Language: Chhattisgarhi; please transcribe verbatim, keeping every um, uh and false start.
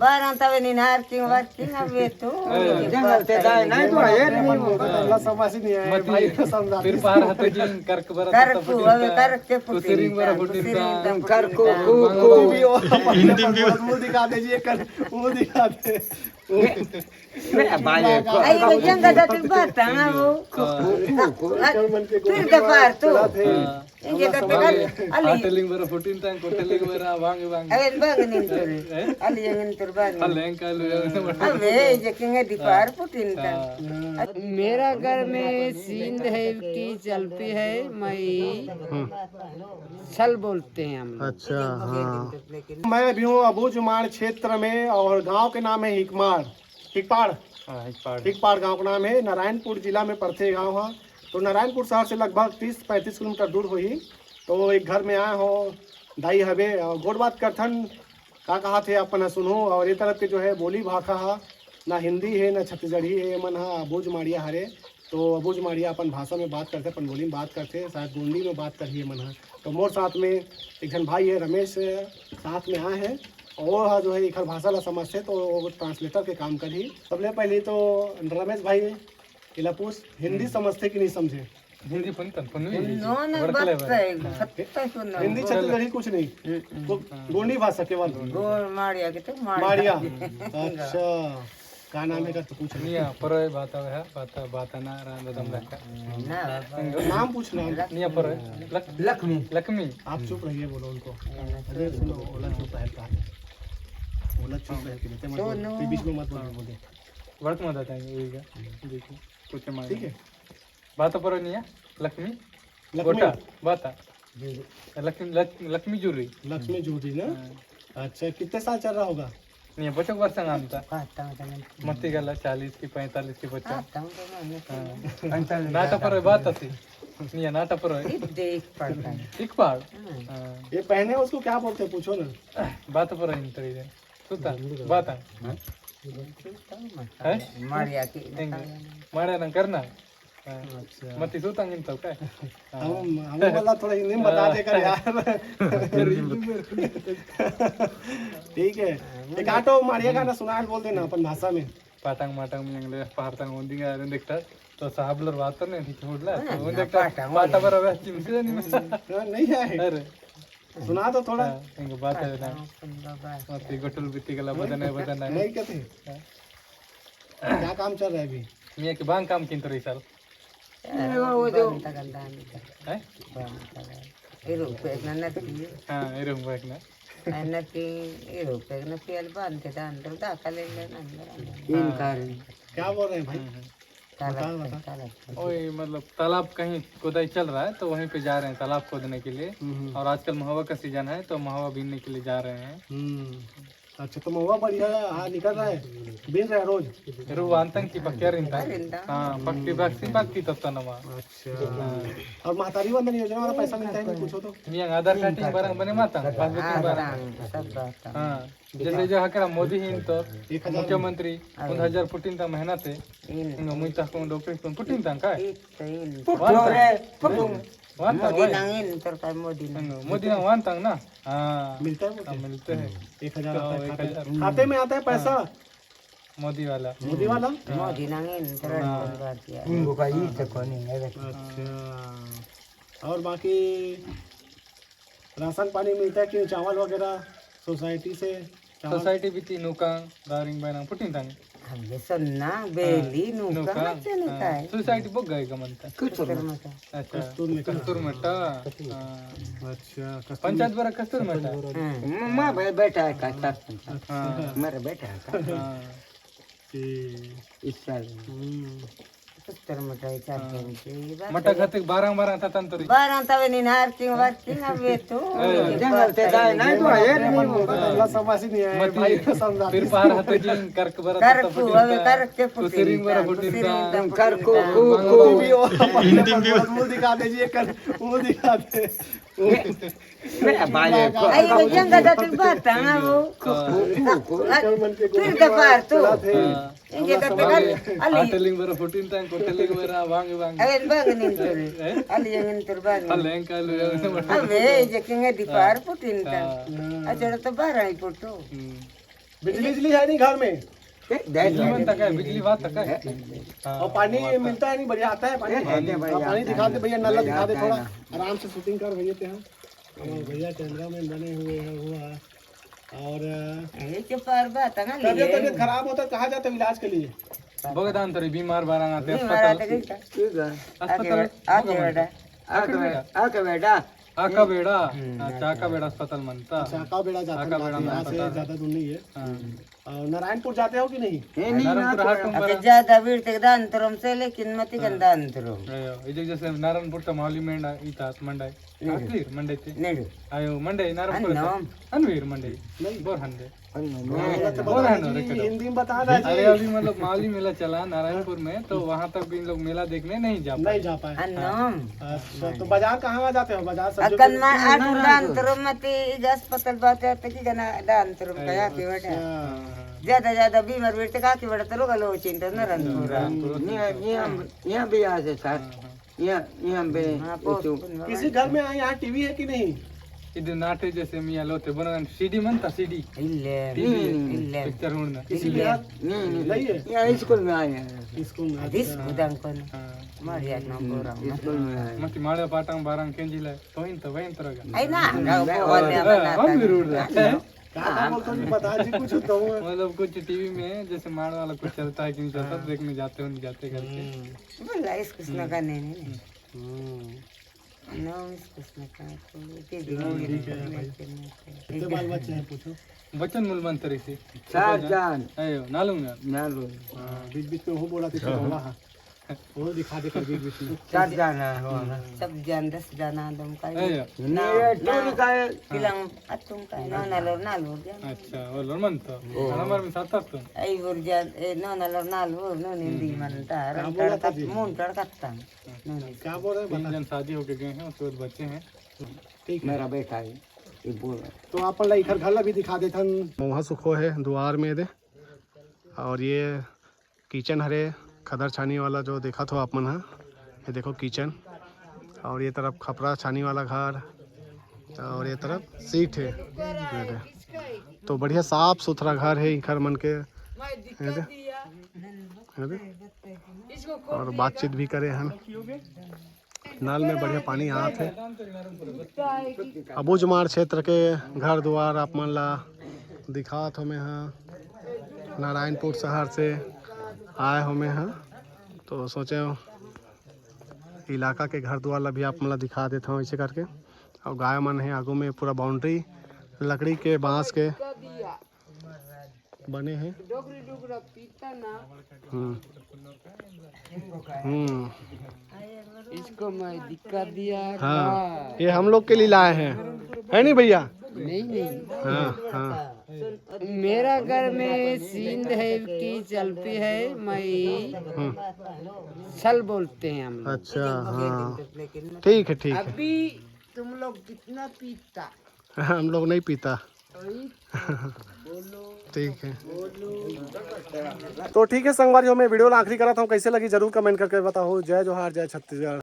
बारह तवे निनार किंग वर किंग अबे तो। जंगल ते दाय नहीं तो है नहीं। अल्लाह समझ नहीं आया मती भाई, तो समझा फिर दीजिए। पार हते जिन करक बरत करकू, अबे करक के तो पुटिन सिरिंग बरा का, पुटिन सिरिंग का। का करकू, पुटिन कू, का। कू। हिंदी में वो दिखा दीजिए, कर, वो दिखा दे। मैं भाई, आई वो जंगल दा तू बात ना वो। कू, कू, कू। फिर का पार तू। हाँ। इंगे तत्ते कल, अली। आटलिंग बरा फुटिन तांग, कोटलिंग बरा वांग वांग। अबे बांग निंतुर। हैं? अली यंग निंतुर बांग। अले यंग कालू यंग। अबे, जे किंगे दीपार फुटिन तांग। हाँ। मेरा घर में सींध है की चलती है, मैं सल बोलते हैं हम लोग। अच्छा, हाँ। मैं भी हूँ अबूझमाड़ क्षेत्र में और गांव के नाम है हिकमाड़, हिकपाड़। हाँ, हिकपाड़। हिकपाड़ गांव का नाम है, नारायणपुर जिला में पड़ते गांव है। तो नारायणपुर शहर से लगभग तीस पैंतीस किलोमीटर दूर होही। तो एक घर में आए हो, दाई हवे, और गोठ बात करथन, का कहाथे अपन ह सुनहू। और ये तरफ के जो है बोली भाखा हा, ना हिंदी है, ना छत्तीसगढ़ी है, ये मन हा अबूझमाड़िया हरे। तो अबूझमाड़िया अपन भाषा में बात करथे, अपन बोली में बात करथे, शायद गोंडी में बात करही ये मन हा। तो मोर साथ में एक झन भाई है रमेश, साथ में आए हैं, और वो हा जो है एखर भाषा ला समझथे, तो वो ट्रांसलेटर के काम करही। सबले पहले तो रमेश भाई, एला पूछ, हिंदी हम्म। समझथे कि नहीं समझे? हिंदी पन तन पन नहीं नो, नो, वर्क बात लेबर। है, हाँ। सत्य सुन। हिंदी छत्तीसगढ़ी कुछ नहीं। हम्म, हम्म। वो हाँ। गोंडी भाषा केवल। गोंड माड़िया के तो माड़िया। माड़िया। अच्छा। का नाम है का तो पूछ नहीं, नहीं। पर बात है, बात, बात ना राम दम रखा। ना, नाम पूछ, नाम। नहीं, पर लक-, लक्ष्मी। लक्ष्मी। आप चुप रहिए, बोलो उनको। लक्ष्मी। अरे सुनो, ओला चुप रहे का। ओला चुप रहे के देते, मत तो बोलो। नो। बीच में मत बोलो, बोल दे। वर्क में बताएंगे, ये का। देखिए, कुछ मांगे। ठीक है। बात पर नहीं है, लक्ष्मी। लक्ष्मी। गोटा, बात है। जी, जी। लक्ष्मी, लक्ष-, लक्ष्मी जुर्री। लक्ष्मी जुर्री ना? हाँ। अच्छा, कितने साल चल रहा होगा? नहीं, बचक वर्ष नाम था। आता हूँ तो मैं। मत्ती गला चालीस की, पैंतालीस की बच्चा। आता हूँ तो मैं, मैं हाँ। पैंतालीस नाटा पर बात आती। नहीं, नाटा पर है। ये देख पड़ता है। एक बार। हाँ। हाँ। ये पहने उसको क्या बोलते हैं, पूछो ना। बात पर है, इंटर सुता, बाता। हाँ? हैं? माड़िया की। माड़िया ना करना। हाँ। अच्छा। मती सुता गिन तो का? हम, हम वाला थोड़ा हिंदी में बता दे कर यार। ठीक है। एक आटो माड़िया गाना सुना बोल देना अपन भाषा में। पाटंग माटंग में जंगले, पाटंग होंदी का, अरे देखता, तो साहब लोग बात तो नहीं, ठीक बोल रहा है। हाँ, तो वो ना, देखता, पाटंग पाटा होंदी। पर अब चिमसे नहीं। हाँ, नहीं है। अरे। सुना तो थोड़ा। हाँ, इनको बात है ना। हाँ, सुन लो बात। मत ये गोटुल बित्ती गला बदन है, बदन है। नहीं कहते। हाँ। क्या काम चल रहा है अभी? मियाँ के बांग काम किन तो रही साल। अरे, वो, वो जो बांग तगन दान कर। हैं? बांग तगन। ये रुक पे इतना नती। हाँ, ये रुक पे इतना। नती, ये रुक पे इतना पियल बांध के दान तो दाखा ले लेना अंदर, अंदर। हाँ। इनकार। क्या बोल रहे हैं भाई? हम्म, हम्म। तालाब बताओ, पे, बताओ। तालाब पे। ओए, मतलब तालाब कहीं खोदाई चल रहा है तो वहीं पे जा रहे हैं तालाब खोदने के लिए। हम्म। और आजकल महुआ का सीजन है तो महुआ बीनने के लिए जा रहे हैं। हम्म। अच्छा, तो महुआ बढ़िया, हाँ, निकल रहा है, बीन रहा है रोज। रू वांतंग की पक्किया रिंता। रिंता। हाँ, पक्की बक्सी पक्की तब तनमा। अच्छा। और महतारी वंदन योजना वाला पैसा मिलता है कि पूछो तो? मियाँ आधार कार्ड की बारंग बने माता, पासबुक की बारंग। हाँ, सब बात। हाँ। जैसे जो हकरा मोदी ही तो एक हजार। मुख्यमंत्री, हाँ। उन हजार पुटिन ता मेहनत है। इन। इंगो मुई ता को डॉक्टर को पुटिन ता का? एक तो इन। पुटो रे, पुटो। वांता मोदी भाई। नंग इन, तर का मोदी नंग। इंगो मोदी नंग वांता ना? हाँ। मिलता है वो हाँ, क्या? मिलते हैं। एक हजार तो आता है एक खाते। हजार। खाते में आता है पैसा? हाँ। मोदी वाला। मोदी वाला? हाँ। मोदी नंग इन, तर हाँ। कौन बात किया? इंगो का ई तो कोनी है। अच्छा। और बाकी राशन पानी मिलता है कि चावल वगैरह सोसाइटी से? चावल? सोसाइटी भी तीन नुकां, दारिंग बैना पुटिन तांग। हम ये सन्ना, बेली, हाँ, नुकां, नुकां, बच्चे ने हाँ। खाए। सोसाइटी बुक गए का मनता। कुछ कुछ कर्म का। अच्छा, कस्तूर में कस्तूर में टा। हाँ। अच्छा, कस्तूर पंचायत में। बरा कस्तूर में टा। हाँ। म-, मैं भाई बैठा है का, का पंचायत। हाँ। मेरा बैठा है का। हाँ। ठीक। इस साल। हम्म। सत्तर मटाई चार हाँ। सौ रुपये, ये बात मटा है। खाते बारह बारह था तंतरी। बारह तवे निनार किंग वर किंग अबे तो। ए। जंगल ते दाय नहीं तो है, नहीं। अल्लाह समझ नहीं आया, मती भाई, समझा फिर दीजिए। पार हते जिन करक बरा करकू, तब अबे करक के तो पुटिन सिरिंग बरा का, पुटिन सिरिंग का। का पुटिन करकू, का। कू, कू। हिंदी में वो दिखा दीजिए, कर, वो दिखा दे। मैं भाई, आई वो जंगल दा तू बात है ना वो। हाँ। तू के पार तू। हाँ। इंगे तत्ते कल, अली। आटलिंग बरा फुटिन तांग, कोटलिंग बरा वांग वांग। अबे बांग निंतुर। हैं? अली यंग निंतुर बांग। अले यंग कालू यंग से बड़ा। अबे, जे किंगे दीपार हाँ। फुटिन तांग। हाँ। अच्छा, तो बारह ही फुटो। हम्म। बिजली बिजली है नहीं घर में? बिजली मन तक है, बिजली बात तक है। हाँ, और पानी मिलता है नहीं, बढ़िया आता है पानी? हाँ, पानी दिखा दे भैया, नल दिखा दे थोड़ा। आराम से शूटिंग कर भैया, ते हैं। और भैया कैमरामैन बने हुए हैं, हुआ है। और तबियत तबियत खराब होता है, कहाँ जाते हो इलाज के लिए? बगदान तोरे बीमार बारंग आते अस्पताल। ठीक है। अस्पताल आके बेटा। आके बेटा। आका बेड़ा। अच्छा, आका बेड़ा अस्पताल मनता। अच्छा, आका बेड़ा जाता है, यहाँ से ज़्यादा दूर नहीं है। हाँ। और नारायणपुर जाते हो कि नहीं? नहीं, नहीं, नारायणपुर हाट में। अच्छा, ज्यादा भीड़ ते दान तुरम से, लेकिन मती गंदा अंतरम। अयो, इजे जैसे नारायणपुर तो मावली में ना, इता मंडाई। आखिर मंडई ते। नहीं। आयो, मंडई नारायणपुर। अनवीर मंडई। नहीं। बोर हंडे। बोर हंडे। हिंदी में बता दे। अरे, अभी मतलब मावली मेला चला नारायणपुर में, तो वहाँ तक भी इन लोग मेला देखने नहीं जा पाए। नहीं जा पाए। अनम। अच्छा, तो बाजार कहाँ जाते हो? बाजार सब अकन मा आठ दान तुरम मती इज अस्पताल बात है, तो की गना दान तुरम कया के बेटा। ज्यादा ज्यादा बीमार बेटे का के बेटा तरो गलो चिंता न रन पूरा। यहाँ भी आ से सर। यहाँ यहाँ पे किसी घर में यहाँ टीवी है कि नहीं? इधर नाटे जैसे मियाँ लोते बना सीडी मनता सीडी। इल्ले। टीवी। इल्ले। पिक्चर हुण ना। किसी के यहाँ नहीं है? यहाँ स्कूल में आए हैं। स्कूल में, अच्छा। स्कूल में। हाँ। मारिया ना बोरा। स्कूल में आए। मत माले पाटा में बारह केंजी लाए। तो इन तो वही तरह का। आई ना। हम भी रूढ़ रहे। काका बोलता नहीं पता जी, कुछ होता हूँ। मतलब कुछ टीवी में जैसे मार वाला कुछ चलता है कि नहीं चलता, देखने जाते हो नहीं जाते करके। बोला इसको सुना का नहीं। ना इसको सुना का। ठीक है भाई। कितने बाल बच्चे हैं पूछो? बचन मुल मंत्री से। चार जान। अयो नालू ना। नालू। बीच बीच में वो बोला था। वो दिखा दे कर बीच बीच में। चार जाना है वो। सब जान दस जाना तुम का। अयो। ना, मेरे ना, टूरी का है। पिलाऊं, अब तुम का है, ना, ना लो, ना लो, जान। अच्छा, वो लो मन तो। ओ। हमारे में साथ साथ तुम। आई बोल जान, ए, ना, ना लो, ना लो, नो निंदी मन ता, रंग बोला था तड़का, जी? मुंह तड़का ता। नो निंदी। क्या बोल रहे हैं? तीन बता। जन शादी होके गए हैं, उसके बाद बच्चे हैं। ठीक है। मेरा बेटा है, ये बोल रहा है। तो आप ला इखर घर ला भी दिखा देथन। मउहा सुखो है दुआर में दे। और ये किचन हरे, खदर छानी वाला जो देखत हो आप मन ह, ये देखो किचन, और ये तरफ खपरा छानी वाला घर, और ये तरफ सीट है। ये दे। तो बढ़िया साफ सुथरा घर है इखर मन के। ये दे। ये दे। और बातचीत भी करे हन। नल में बढ़िया पानी आत हे। अबूझमाड़ क्षेत्र के घर दुआर आप मन ला दिखात हो मैं ह। नारायणपुर शहर से आए हो मैं ह, तो सोचे इलाका के घर दुआर ला भी आप मन ला दिखा देत हव ऐसे करके। और गाय मन हे आगू में, पूरा बाउंड्री लकड़ी के, बांस के बने हैं। हम्म। हम्म। इसको मैं दिक्कत दिया हाँ, था। ये हम लोग के लिए लाए हैं, है नहीं भैया? नहीं, नहीं। हाँ, हाँ। मेरा घर में सींद है कि चलती है, मैं हम्म। छल बोलते हैं हम लोग। अच्छा, हाँ, ठीक है, ठीक है। अभी तुम लोग कितना पीता? हम लोग नहीं पीता। ठीक है, तो ठीक है संगवारी हो, मैं वीडियो ला आखिरी करत हूँ। कैसे लगी जरूर कमेंट करके बताओ। जय जोहार, जय छत्तीसगढ़।